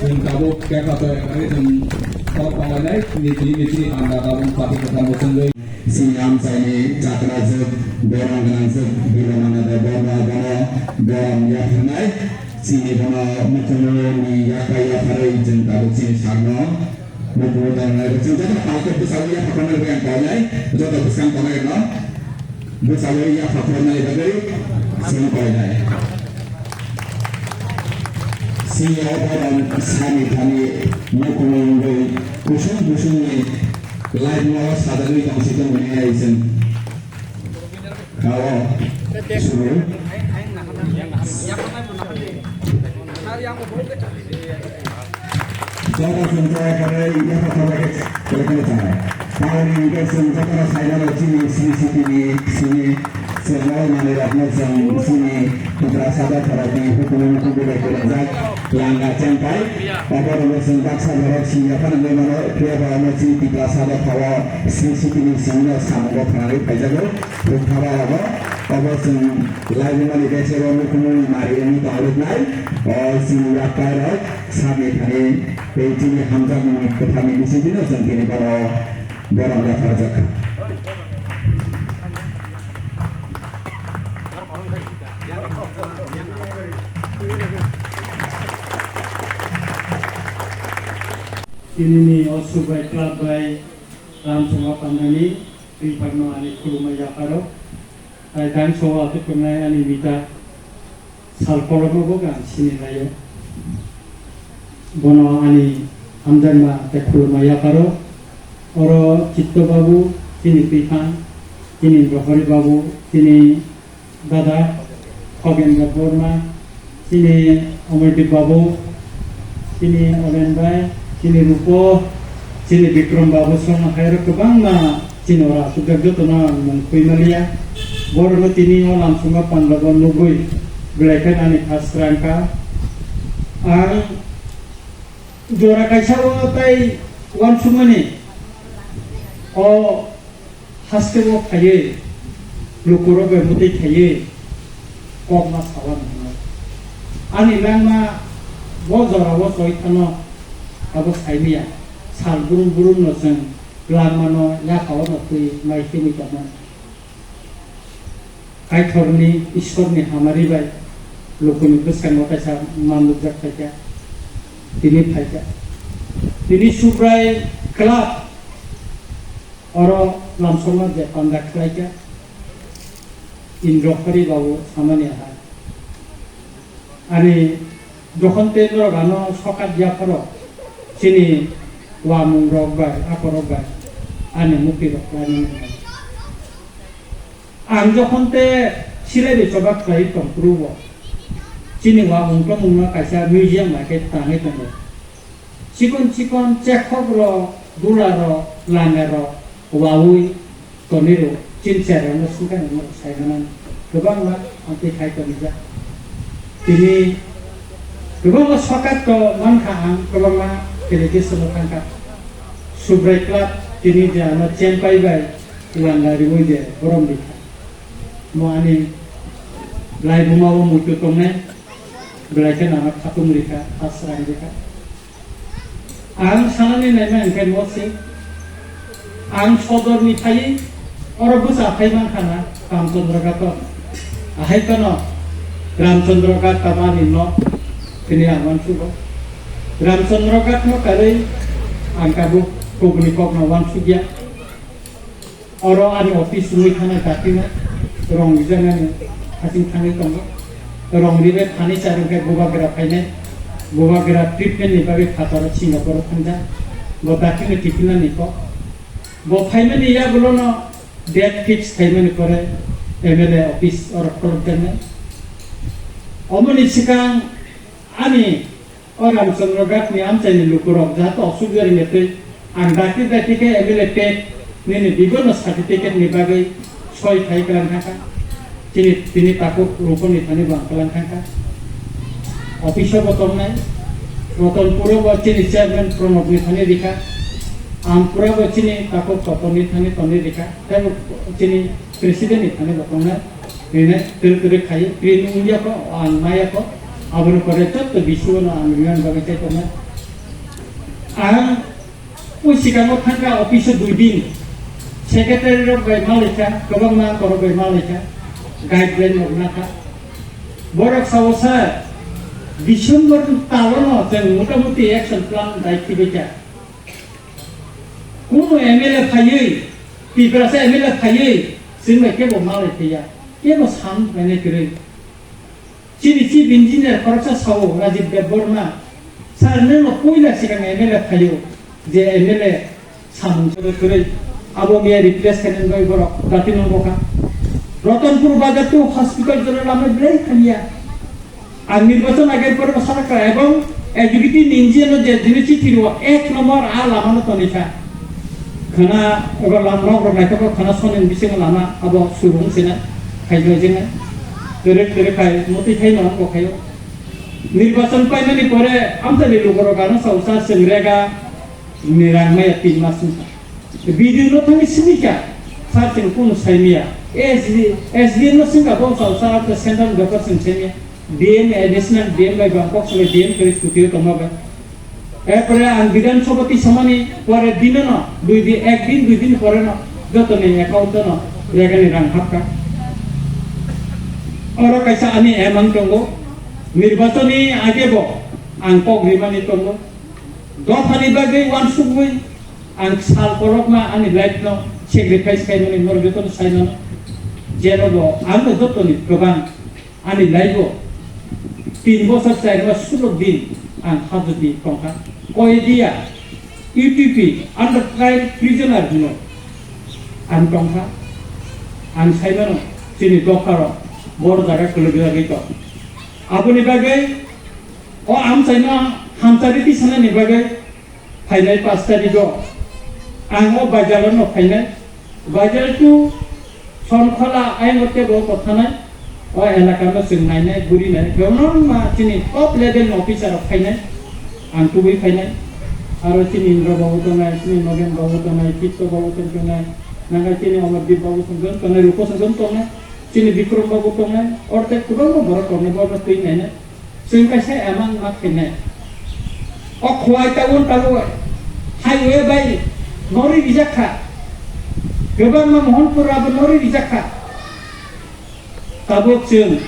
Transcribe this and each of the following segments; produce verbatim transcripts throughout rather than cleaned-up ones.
Chwng tabuk kekha to ekari chwng kok palainai, niti niti panda tabuk chati kwthar mwchwngwi. Chini amchaini chakrajwk, borok gwnangjwk, Bilomanada Borma bono borom yapharnai. Chini bono mukhungni yakha yapharwi chwng tabuk chini sakno mukhungo tongnai. Chwng joto palkhe bwskango yapharnai bagwi ang koinai, joto bwskang tongnai rokno. Bwskango yapharnai bagwi chwng koinai. Sini o borok sani thani mukhungo wngwi kusung kusungni light no sajagwi tong si tong hwnwi nai chwng. Khao. Suru. Joto chwng joto khe yapharnai bagwi koi khe chanai. Tamoni hwnkhe chwng jotono saimano chini C C T V ni simi chwng o manwirokno chwng chini Tiprasa dophani hukumu hukumu bai kwrwngjak langa chengpai. Oborogno chwng baksa borok siniya phano nwi mano, phiya ba omo chini Tiprasa dophao C C T V ni simi no samungo phanagwi phaijago. Thwngthaba rogo obo chwng laibumani bese o hukumu mari wngwi tongwrwknai. O chini yaphai rok sami thani tei chini hamjakmung kwtharni bisingtwi no chwng tini bono borom yapharjak. Tinini o Subrai Club bai Ramsongma Pandani twi phagno ani khulumma yapharo. Tai tang so ati tongnai ani mita sal kolokno bo ang sini laio. Bono ani hamjakma tei khulumma yapharo. Oro Chitto Babu, chini twiphang, chini Rohori Babu, chini dada Khogendra Borma, chini Amardeep Babu, chini Olen bai, chini Rupo, chini Bikram Babu songma hai rok kwbangma chini ora asukjak jotono ang mung khwi maliya. Borokno tini o Lamsongma Pandabo nugwi belai khe ani kha srang kha. Ang jora kaisa o tai uansukmani o Haste o khaiwi, lukurok bai mwtwi khaiwi, kokma sawan hwnwi. Ani langma bo jorao choi thano abo saimaya. Sal brum brum no chwng langmano yaphao no twi mai himwi tongmani. Kaitorni, Isorni hamari bai lukuni bwskango kaisa manlukjak phaikha. Tini phaikha. Tini Subrai Club Oro lamsokma je panda khlaikha, Indra Hari babu samani ahai. Ani jokhon tei norok ano sokat yapharo chini wamung rok bai, akorok bai ani mukti rok khlaina nangnai. Ang jokhon te silai bai choba khlai tong phuru bo chini wamung tomung no kaisa museum bai khe tangwi tongo. Chikon chikon chekhok rok, dula rok, langa rok wawi tonwi rw, chini cherrok no swngkha nang no sai manani kwbangma amtwi khai tonijak. Tini kwbangma sokat to mankha ang, kwbangma delegation no thangkha. Subrai Club tini je ano chempai bai langa riwi je borom rikha. Mo ani laibuma o muitu tongnai, belai khe nana khatung rikha, asrang rikha. Ang sanani naima hwnkhe mo se, ang sodorni phaiwi oro bwsa phai mankha na Ramchandra Ghat o. Ahai kheno Ramchandra Ghat tabani no tini ang uansugo. Ramchandra Ghat no karwi ang tabuk kubuni kokno uansukya. Oro ani office wngwi thangna dakhilno rong rijak nani hasing thangwi tongo. Rong ribai thani char wngkhe bubagra phainai. Bubagra treatment ni bagwi phataro Singapore o thangjak. Bo dakhilni tiphilnani kok. Bo phaimani yagulono date fix khaimani pore M L A office oro kholopjaknai. Omoni swkang ani O Ramchandra Ghat ni amchaini lukurok jato osuk jari metwi ang dakti dakti khe M L A pet nini bibono certificate ni bagwi soi khai klang thangkha. Chini tini takhuk Rupon ni thani bo ang klang thangkha. Office o bo tongnai. Rotonpur o bo chini chairman Pranab ni thani rikha. Ampura bo chini takhuk Topon ni thani tonwi rikha. Tei bo chini president ni thani bo tongnai. Rine tiri tiri khai, tiri wngya kho, ang maya kho, aboni pore jotto bisi bono ang rina bagwi chai tongnai. Ang o sikango thangkha office o dui din, secretary rok bai malaikha, kwbangma borok bai malaikha, guideline rok nakha. Borok sao sir, December talo no chwng motamuti action plan dai khibaikha. Kuno M L A phaiwi, Tiprasa M L A phaiwi, chwng bai kebo malai phaiya, kebo sam phainai kwrwi. Chini chief engineer khoroksa sao, Rajib Debbarma, sir, nwng no puila sikang M L A phaio, je M L A samung choro choroi, abo miya replace khainani bai borok dati nang bokha. Ratanpur Bazar to hospital jora lama belai thangya. Ang nirbachon age pore sakha ebong executive engineer no je jini chithi rwo ek number a lama no toni kha. Khana eba lam nok rok naithok khana sonen bising lama abo surung sina khai bai jeng. Tere tere khai moti khai no ko khayo. Nirbachon paimani pore amtani lugo rok ano sao sa sing rega nirang maya tin mas wngkha. B D O no thangwi simi kha, sir chwng kunu sai maya. S D, S D M no swngkha bo sao sir amta central bepar chwng sai maya. D M additional D M bai bang kok salai D M khe studio tongma bai. Erpore ang Bidhan Sabha tisamani pore dino no, dui din, ek din, dui din pore no, jotoni account no regani rang hapkha. Oro kaisa ani emang tongo, nirbachoni age bo ang kok rimani tongo. Dophani bagwi uansukgwi ang sal kolokma ani life no sacrifice khaimani norok jotono sai mano. Jeno bo ang no jotoni kwbang. Ani life o tin bosor char mas sulo din ang hajati tongkha. Koidia U T P under trial prisoner hino ang tongkha. Ang saimano chini dopharo bor jaga kwlwk jagwi tong. Aboni bagwi o amchaino hamchari tisanani bagwi phainai pash tarikh o ang o bazar no phainai. Bazar to Sonkhola ayang o tebo kothanai. O elaka no chwng nainai, gurinai. Kwbangma chini top level ni officer rok phainai. Ang tubui phainai. Aro chini Indra babu tongnai, chini Nogen babu tongnai, Chitto babu tongnai. Nangkha chini Amardeep babu tongnai, Rupa tongnai. Chini Bikram babu tongnai. Orte kwbangma borok tongnai, borok no twi nainai. Chwng kaisa emang ma khainai. O khwai tabun tabuk highway bai norwi rijak kha. Kwbangma Mohanpur abo norwi rijak kha. Tabuk chwng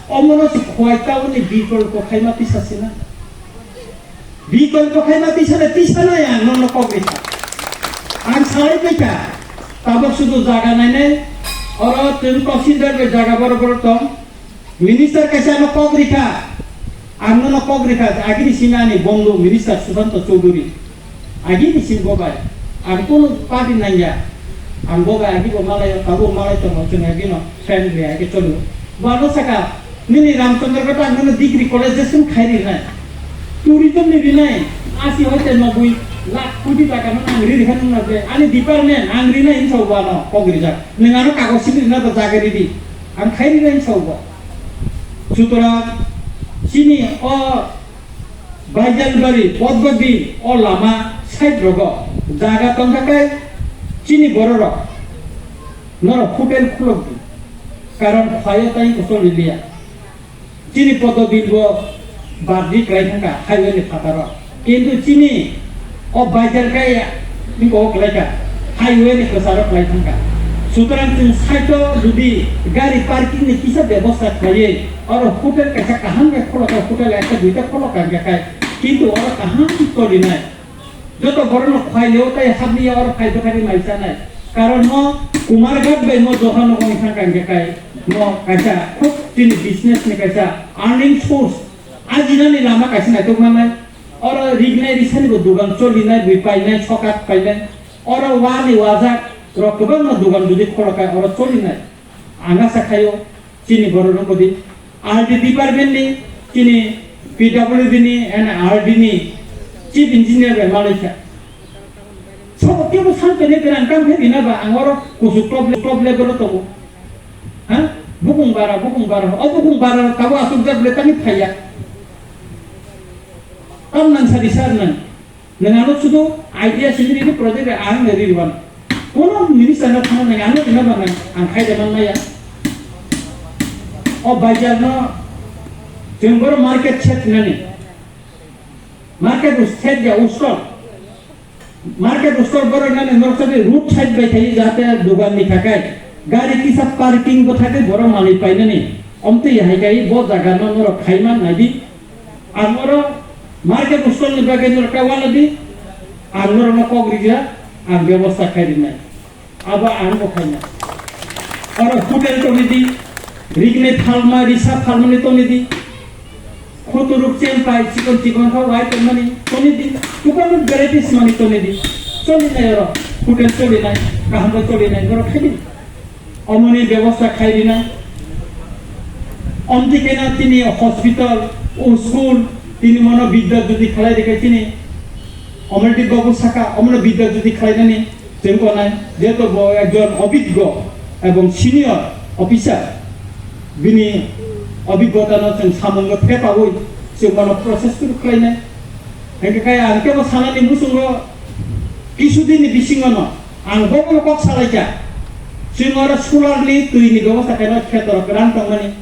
omono se khwai tabun ni bikolpo khaima tisa sina. Bikolpo khaima tisa le tisa nai ang nono kok rikha. Ang salai paikha. Tabuk sudu jaga nainai. Oro chwng tahsildar bai jaga boro boro tong. Minister kaisa ano kok rikha, ang nono kok rikha, agini simi ani bondhu Minister Susanto Chowdhury. Agini simi bo bai, ang kunu party nangya, ang bo bai agi bo malai, tabuk malai tongo, chwng agino friendly agi cholo. Bo ano saka, nini Ramchandra Ghat ang nono degree college jeswng khai rinai. Tourism ni rinai, asi hoite noboi lakh koti taka no ang ri rikha nung na je, ani department ang rinai hinsa bo ano kok rijak. Nwng ano kagoj simi rina to jaga ridi. Ang khairi bai sao bo. Sutorang chini o Baijalbari, Podbodi, o lama side rogo jaga tongkha khe chini bororok norok hotel khulokdi. Karon khwlaiyo tai kosol liya. Chini Podbodi bo bardi kwlai thangkha highway ni phataro. Kintu chini o bazar kaya ni kok kwlaikha, highway ni kwcharo kwlai thangkha. Sutorang chwng side o jodi gari parking ni kisa bebosta khlaiwi, oro hotel kaisa kaham khe khulokha, hotel ekta duita khulokha hwnkhe khai, kintu oro kaham tolinai. Joto borokno khwlaiwi tei hapni oro phai bwkhari mai chanai. Karon no Kumarghat bai no doha no wng thangkha hwnkhe khai no kaisa khub chini business ni kaisa earning source. Ajinani lama kaisa naitok manai. Oro rignai risani bo dogan cholinai, bui painai, sokat painai. Oro wani wajak rok kwbangma dogan jodi kholokai oro cholinai. Ang asa khaio chini borok rok bodi R D department ni chini P W D ni and R D ni chief engineer bai malaikha. Sabo kebo san pene pene ang kam khe rina ba ang oro kusu top le-, top level o tongo. Ha? Bukung bara, bukung bara. O bukung bara tabo asuk jak le tani phaiya. Kam nang sadi sar nang. Nang ano sudu idea sini ini project ang le riri wan. Kono minister na thana nang ano rina ba nang ang khai jaman maya. O bazar no jeng boro market set nani. Market side ya stall. Market stall borok nani norok sadi road side bai thai jate dogan ni thakai. Gari kisa parking bo thakai borok manwi painani. Omtwi hai kai bo jaga no norok khaima naidi. Ang oro market stall ni bagwi norok ta wala di. Ang norok no kok rija, ang bebosta khai rinai. Abo ang bo khaina. Oro hotel tongwi di, rignai phalma, risa phalmani tongwi di. Khotorok chempai chikon chikon kha wai tongmani tongwi di. Kwbangma varieties mani tongwi di. Cholinai oro, hotel cholinai, kaham bai cholinai, borok khai di. Omoni bebosta khai rinai. Omtwi khe na tini hospital, o school, tini mono bidya jyoti khalai rikha tini. Omorjit babu saka, omono bidya jyoti khlainani. Chwng konai, jehetu bo ekjon obiggo ebong senior officer, bini obiggotano chwng samungo thepaui chwng bono process suru khlainai. Hingke kaya ang kebo sanani muchungo kisudini bisingono ang bobo kok salaikha. Chwng oro solarni twini bebosta khaino khetorok kwran tongmani.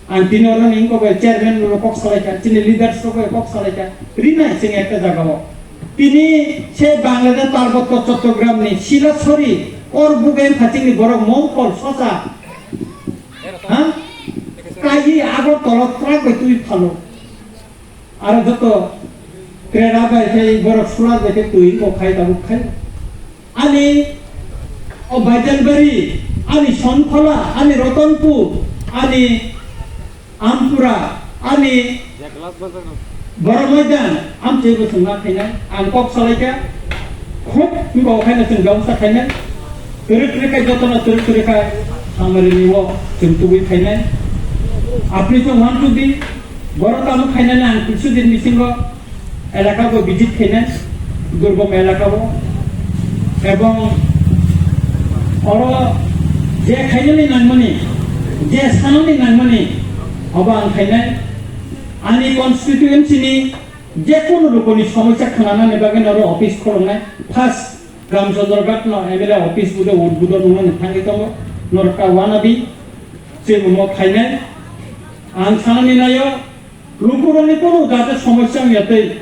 Ang tini oro ni wngkha bai chairman rok kok salai kha, chini leaders rok bai kok salai kha. Rinai chwng ekta jaga o. Tini se Bangladesh Parbotto Chottogramni Silasori kor bugai wngkha chini borok Mongkol Sosa. Ha? Kahi Agartala truck bai twi phalo. Aro joto trailer bai khe borok solar bai khe twi kok khai tabuk khai. Ani o Baijalbari, ani Sonkhola, ani Rotonpur, ani Ampura, ani Boromaidan, amchai bo chwng ma khainai, ang kok salaikha, khub wngkha o khaina chwng bebostha khainai, twrwk twrwk khai jotono twrwk twrwk khai, hamari ni o chwng tubui khainai. Apni chwng one two di, borok tamo khainani ang kisudin bisingo, elaka bo visit khainai, durbom elaka bo, ebong oro je khainani nangmani, je sanani nangmani, obo ang khainai. Ani constituency ni je kunu rokoni somosya khnanani bagwi oro office khulumnai, first Ramchandra Ghat no M L A office bude udbudon wngmani thangwi tongo, norok ta wanadi, chwng omo khainai. Ang sanani naio, lukurokni kunu jate somosya wngya tei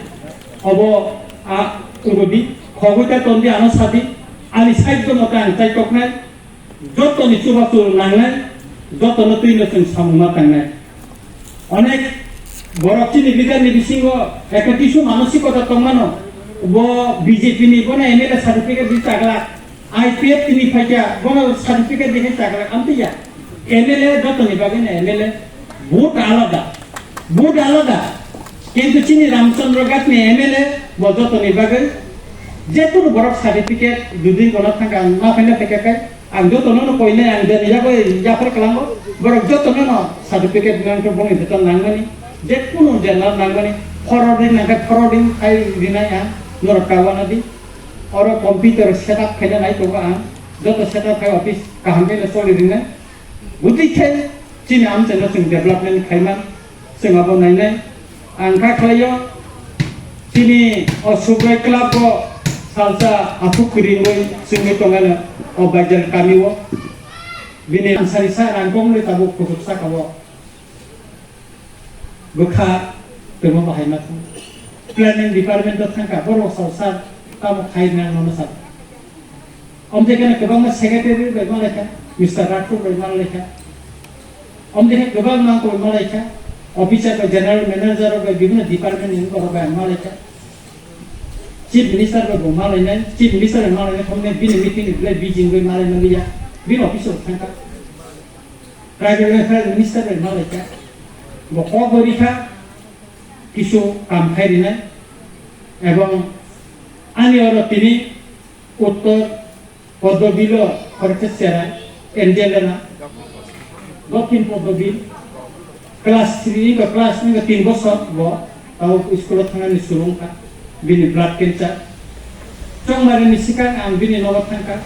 obo a ugudi khogwi ta tondi ano sadi ani side mote ang chai toknai jotoni chubachu nangnai jotono twino chwng samung ma tangnai. Onek borok chini leader ni bisingo ekta kisu manusikota tongmano bo B J P ni bono M L A certificate di chagla. I P F tini phaikha, bono certificate dikhe chakra amtwi ya. M L A jotoni bagwi no M L A, vote alada, vote alada. Kintu chini Ramchandra Ghat ni M L A bo jotoni bagwi je kunu borok certificate dudui bono thangkha ang ma phaina phaikha khai ang jotono no koinai ang jani yago yaphar kalango borok jotono no certificate nangkhe boni beton nangmani je kunu jela nangmani forwarding nangkhe forwarding khai rinai ang norok kawana di. Oro computer setup khaina nai tongo ang, joto setup khai office kaham khe no choli rinai. Bwtwi khe chini amchaino chwng development khaiman, chwng abo nainai. Ang kha khlaio, chini o Subrai club o salsa aphuk kwrwngwi chwngwi tongano o Baidal kami o. Bini ansari sa rang kongwi tabuk kuchuk saka o. Bwkha tongma bahai ma thang. Planning department o thangkha, borok sao sir, tamo khai nang nono sir. Omde kene kwbangma secretary bai malaikha, Mister Rathore bai malaikha. Omde khe kwbangma bai malaikha, officer bai, general manager bai, bibhinno department ni borok bai malaikha. Chief minister bai bo malainai, chief minister bai malainai, thomne bini meeting ni belai busy wngwi malai manliya, bini office o thangkha. Tribal Welfare Minister bai malaikha, bo kok bai rikha, kisu kam khai rinai, ebong ani oro tini Uttor Poddo Bill o khoroksa cherai, N D L A na, Dokhin Poddo Bill, class three ba class ni ba tin bosor bo. Tao school o thangnani surung kha, bini blood cancer. Chongmari ni sikang ang bini nogo thangkha.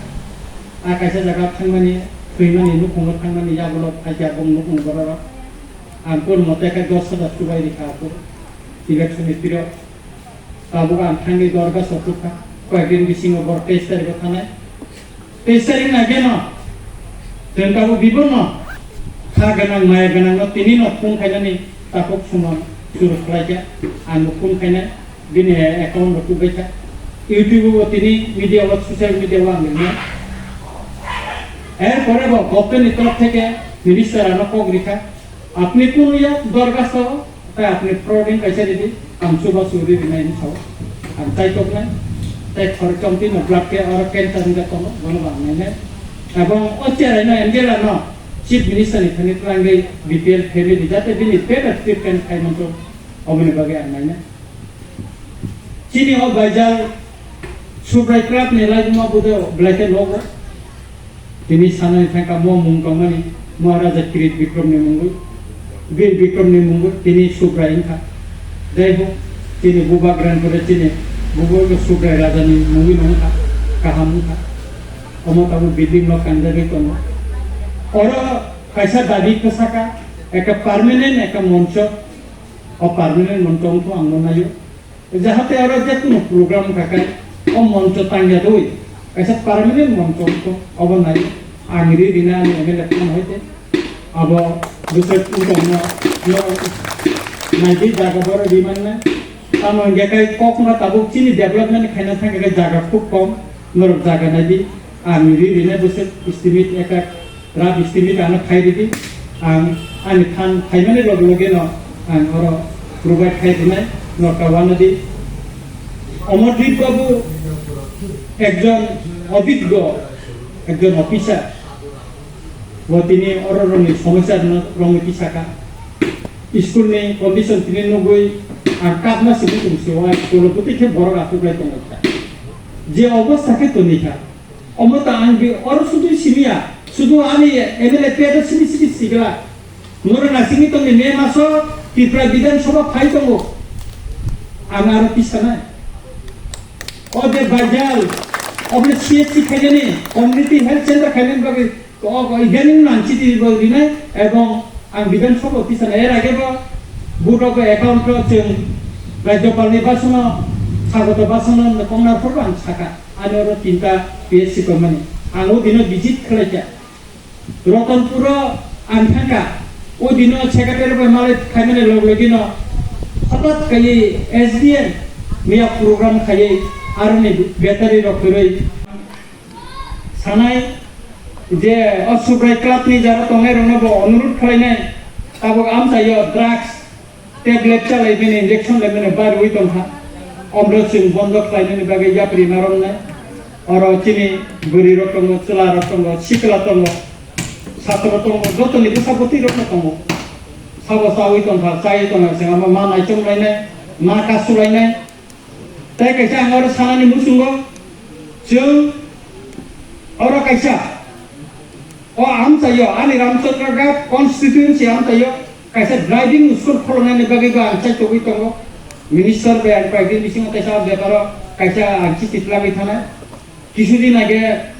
A kaisa jaga thangmani, thwimani nukhungo thangmani, yagulo phaikha bong nukhung bororok. Ang kunu mote khe dos hajar chubai rikha aphuru. Election ni period. Tabuk ang thangwi dorga sokukkha. Koyekdin bisingo bor teis tarikh o thanai. Tei sering na geno, tentabo bibono, kha ganang, maya ganang no tini no phone khainani takhuk sumon suru khlaikha, ang bo phone khainai. Bini account rok tubui kha. YouTube o tini media o, social media o ang rinai. Erpore bo government ni torof theke minister ano kok rikha. Apni kunuya dorgasto, tai apni problem kaisa ridi, ang chuba churi rinai ni sao. Ang tai toknai, tai khorokchom tino blood ke oro cancer ni kono, bono bang nai nai. Ebong o cherai no, M D L A no, chief minister ni thani twlang dei B P L family, jate bini better treatment khai manto, oboni bagwi ang nai nai. Chini o baijal Subrai Club ni laibuma budo belai khe logo. Tini sanani thangka mo mung tongmani, mo Raja Kirit Bikrom ni mungwi, Bir Bikrom ni mungwi, tini Subrai wngkha. Jai ho, chini bubagrani pore chini bubo Subrai Raja ni mungwi no wngkha, kaham wngkha. Omo tabuk building no kanjagwi tongo. Oro kaisa dabi kwsaka, ekta permanent ekta moncho, o permanent moncho wngkha ang no naio. Jahate oro je kono program khakai, o moncho tangya doi, kaisa permanent moncho wngkha, obo nai, ang ri rina ani M L A phone hoite, abo bwswk wngkha no, no, naidi jaga boro ri manna. Tamo hingke kai kok no tabuk chini development khaina thangka kai jaga khub kom, norok jaga naidi. Ang ri rina bwswk estimate ekak rough estimate ano khai ridi. Ang ani than khaimani log loge no ang oro provide khai rinai norka wanadi. Omorjit Babu ekjon obiggo, ekjon officer. Bo tini oro rongni somosya rwna rongwi tisaka. School ni condition tini nugwi ang kapma simi tong si o school o bwtwi khe borok aswk lai tongkha. Je obostha khe toni kha. Omo ta ang bi oro sudu simiya. Sudu ani M L A pet o simi simi sigla. Noro nasingni tongni May maso Tripura Bidhan Sabha phai tongo. Ang aro tisanai. O je bajal, obo C H C khainani, community health center khainani bagwi, o, o, idaning nang chiti bo rinai, ebong ang Bidhan Sabha office-o er age bo, vote rok account-o chwng Rajyapal ni basono, Sagoto basono, Komlar Pur ang saka, ani oro tinta P H C tongmani. Ang o dino visit khlaikha. Rotonpuro ang thangkha, o dino secretary bai malai khaimani log logino hothat kaiwi S D M miya program khaiwi aroni battery rok kwrwi sanai je o Subrai club ni jara tongnai rokno bo onurudh khlainai tabuk amchaio drugs Tablet chalai bini injection lai bini bar wi tongkha. Omro chwng bondo khlainani bagwi yapri narwknai. Oro chini bwrwi rok tongo, chwla rok tongo, sikla tongo, satro tongo, jotoni bwsa bwtwi rok no tongo. Sabo chawi tongkha, chai tongkha, chwng ma naichom lainai, ma kasu lainai. Tei kaisa ang oro sanani muchungo, chwng oro kaisa, o amchaio, ani Ramchandra Ghat constituency amchaio, kaisa driving school kholonani bagwi ba ang chaitogwi tongo. Minister bai ang paigwi bisingo kaisa beparo kaisa ang chithi twlagwi thanai. Kisu din age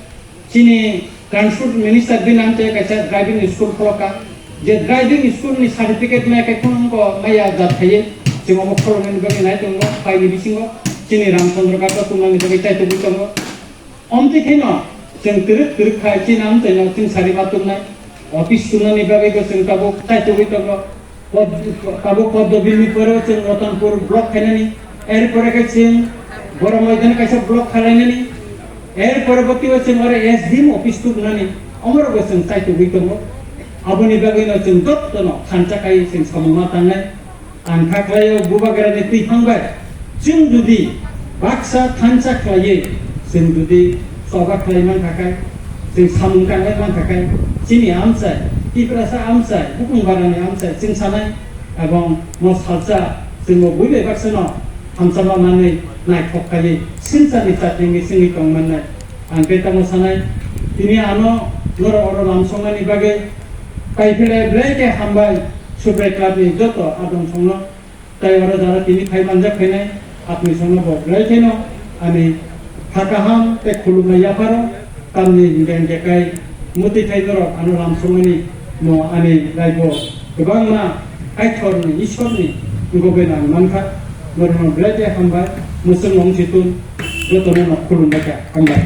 chini transport minister din ang tei kaisa driving school kholoka. Je driving school ni certificate maya khe khungo maya jat khaiye, chwng obo kholonani bagwi nai tongo, paini bisingo chini Ramchandra Ghat o tongnani bagwi chaitogwi tongo. Omtwi kheno chwng twrwk twrwk khai chini amchaino chwng sari ma tubnai, office tubnani bagwi bo chwng tabuk chaitogwi tongo. Pod-, tabuk Poddo Bini pore chwng Ratanpur block khainani, erpore khe chwng Borok Moidano kaisa block khalainani, er poroboti o chwng oro S D M office tubnani, omorok bo chwng chaitogwi tongo. Aboni bagwino chwng jottono thansa khai chwng samung ma tangnai. Ang kha khlaio bubagrani twi phang bai. Chwng jodi baksa thansa khlaiwi, chwng jodi choba khlai mankha khe, chwng samung tanglai mankha khe, chini amchai, Tiprasa amchai, Bukung Barani amchai, chwng sanai, ebong mo salsa, chwng bo buibai baksano hamchama manwi naithok khaiwi, swngcharni chattingwi chwngwi tong mannai. Ang khe tamo sanai, tini ano norok oro lamsoknani bagwi kaiphilai belai khe hambai Subrai Club ni joto adong songno, tei oro jara tini phai manjak phainai apni songno bo belai kheno ani ha kaham tei khulumnai yapharo tamni hingkhe hingkhe kai mwtwi thai norok ano lamsoknani mo ani raibo kwbangma Kaitorni Ishwarni wngwi ang mankha. Norokno belai khe hambai, mwchwng wng si tun, jotono no khulumbai kha, hambai.